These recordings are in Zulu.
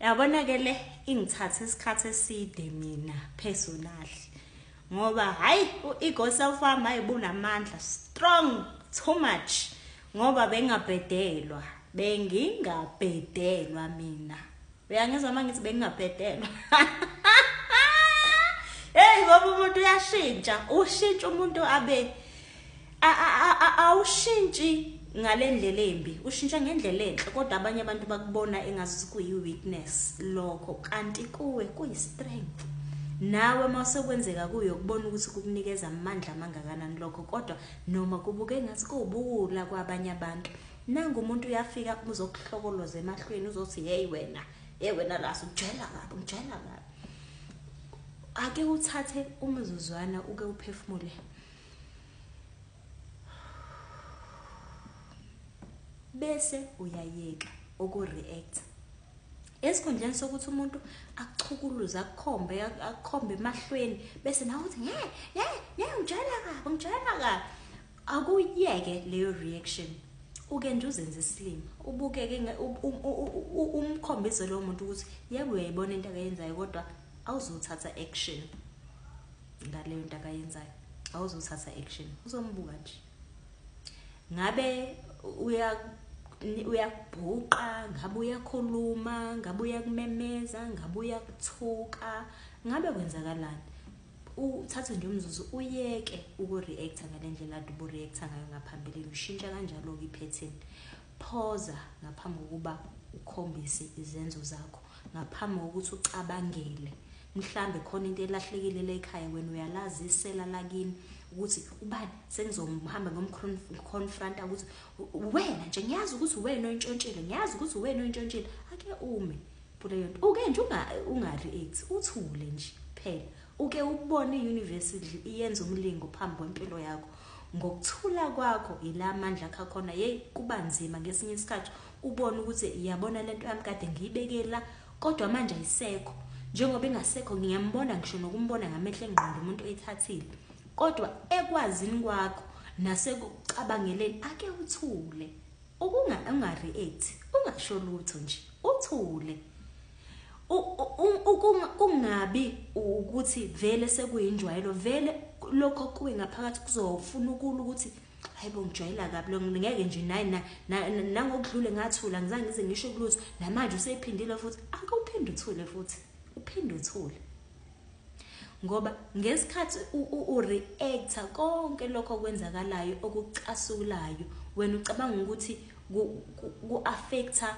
Yabona ke le ingithathe isikhathi eside mina personally. Ngoba hayi u-ego self wami hayi bunamandla strong too much ngoba bengabhedelwa, bengingabhedelwa mina. Uyangizwa uma ngithi bengingabhedelwa? Hey ngoba umuntu uyashintsha, ushintsha umuntu abe awushintshi ngalendlela embi, ushintsha ngendlela enhle kodwa abanye abantu bakubona engazuthi kuyi-weakness lokho kanti kuwe kuyi-strength. Nawe uma sekwenzeka kuyo ukubona ukuthi kukunikeza amandla amangakanani lokho kodwa noma kubuke engathi kuwubuwula kwabanye abantu. Nangu umuntu uyafika uzokuhlokoloza emahlweni uzothi hey wena, hey wena la ungijwayela kabi, ungijwayela kabi. Ake uthathe umzuzwana uke uphefumule. Bese uyayeka ukureact. Esikhundleni sokuthi umuntu akuchukuluze akukhombe akukhombe emahlweni bese nawe uthi nge nge nge ngijwayela kabi ngijwayela kabi. Akuyeke leyo reaction. Uke nje uzenze isilima ubukeke umkhombise lo muntu ukuthi yebo uyayibona into akayenzayo kodwa awuzothatha action ngaleyo nto akayenzayo. Awuzothatha action, uzombuka nje. Ngabe uyakubhuqa, ngabe uyakhuluma, ngabe uyakumemeza, ngabe uyakuthuka, ngabe kwenzakalani? Uthathe nje umzuzu uyeke ukureacta ngale ndlela ade ubureacta ngayo ngaphambilini. Ushintsha kanjalo-ke iphethini. Phoza ngaphambi kokuba ukhombise izenzo zakho, ngaphambi kokuthi ucabangele. Mhlambe khona into elahlekile la ekhaya wena uyalazi isela lakini ukuthi ubani sengizomhamba ngomconfronta ukuthi wena nje ngiyazi ukuthi wena oyintshontshile, ngiyazi ukuthi wena oyintshontshile. Ake ume kuleyo nto, uke nje unga-react, uthule nje phela. Uke ubone i-universe iyenza umlingo phambi kwempilo yakho. Ngokuthula kwakho ila amandla akho akhona. Hey kuba nzima ngesinye isikhathi ubone ukuthi yabona lento yami kade ngiyibekela kodwa manje ayisekho. Njengoba ingasekho ngiyambona ngisho nokumbona ngamehlo engqondo umuntu oyithathile. Kodwa ekwazini kwakho nasekucabangeleni ake uthule. Unga-react, ungasho lutho nje, uthule. Kungabi ukuthi vele sekuyinjwayelo, vele lokho kuwe ngaphakathi kuzofuna ukula ukuthi hayibo ngijwayela kabi lo, ngeke nje nayi nangokudlule ngathula ngizange ngize ngisho kulutho namanje usephindile futhi. Ake uphinde uthule futhi, uphinde uthule. Ngoba ngesikhathi ureacta konke lokho okwenzakalayo okucasulayo wena ucabanga ukuthi ku-affecta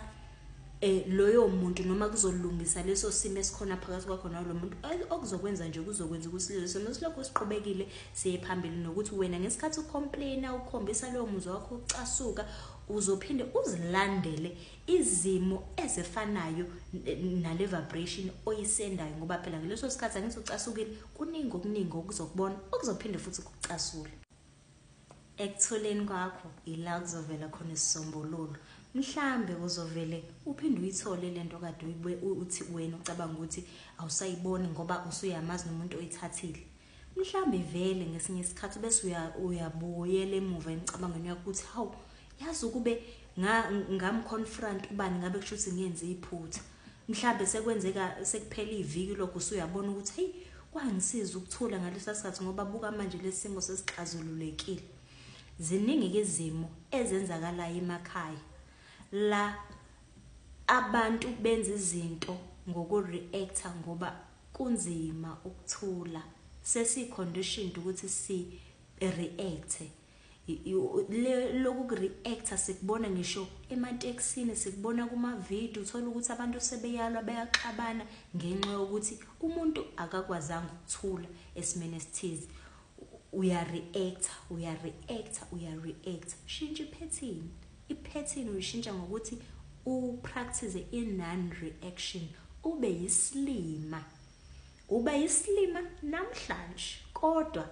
loyo muntu noma kuzolungisa leso simo esikhona phakathi kwakho nalo muntu. Okuzokwenza nje kuzokwenza ukuthi leso simo silokhu siqhubekile siye phambili, nokuthi wena ngesikhathi ucomplaina ukhombisa lowo muzwa wakho ucasuka uzophinde uzilandele izimo ezifanayo nale vibration oyisendayo, ngoba phela ngaleso sikhathi angithi ucasukile kuningi okuningi okuzokubona okuzophinde futhi kukucasule. Ekuthuleni kwakho ila kuzovela khona isisombululo. Mhlambe uzovele uphinde uyithole lento kade uthi wena ucabanga ukuthi awusayiboni ngoba usuyamazi nomuntu oyithathile. Mhlambe vele ngesinye isikhathi bese uyabuyela emuva emicabangweni yakho ukuthi hawu yazi ukube ngamconfront ubani ngabe kusho ukuthi ngenze iphutha. Mhlambe sekwenzeka sekuphela iviki lokho usuyabona ukuthi hey kwangisiza ukuthula ngalesa sikhathi ngoba buka manje lesimo sesixazululekile. Ziningi ke izimo ezenzakalayo emakhaya la abantu benza izinto ngokureacta ngoba kunzima ukuthula. Sesi-conditioned ukuthi si react. Lokhu kureacta sikubona ngisho ematekisini, sikubona kuma-video, uthola ukuthi abantu sebeyalwa bayaxabana ngenxa yokuthi umuntu akakwazanga ukuthula esimeni esithize. Uyareacta, uyareacta, uyareacta. Shintsha iphethini. Iphethini uyishintsha ngokuthi upractice i-non-reaction, ube yisilima. Uba yisilima namhlanje kodwa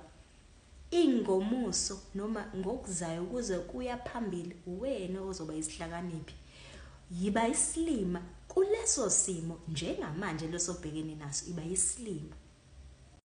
ingomuso noma ngokuzayo ukuze kuya phambili wena ozoba isihlakaniphi. Yiba isilima kuleso simo njengamanje lesobhekene naso, iba yisilima.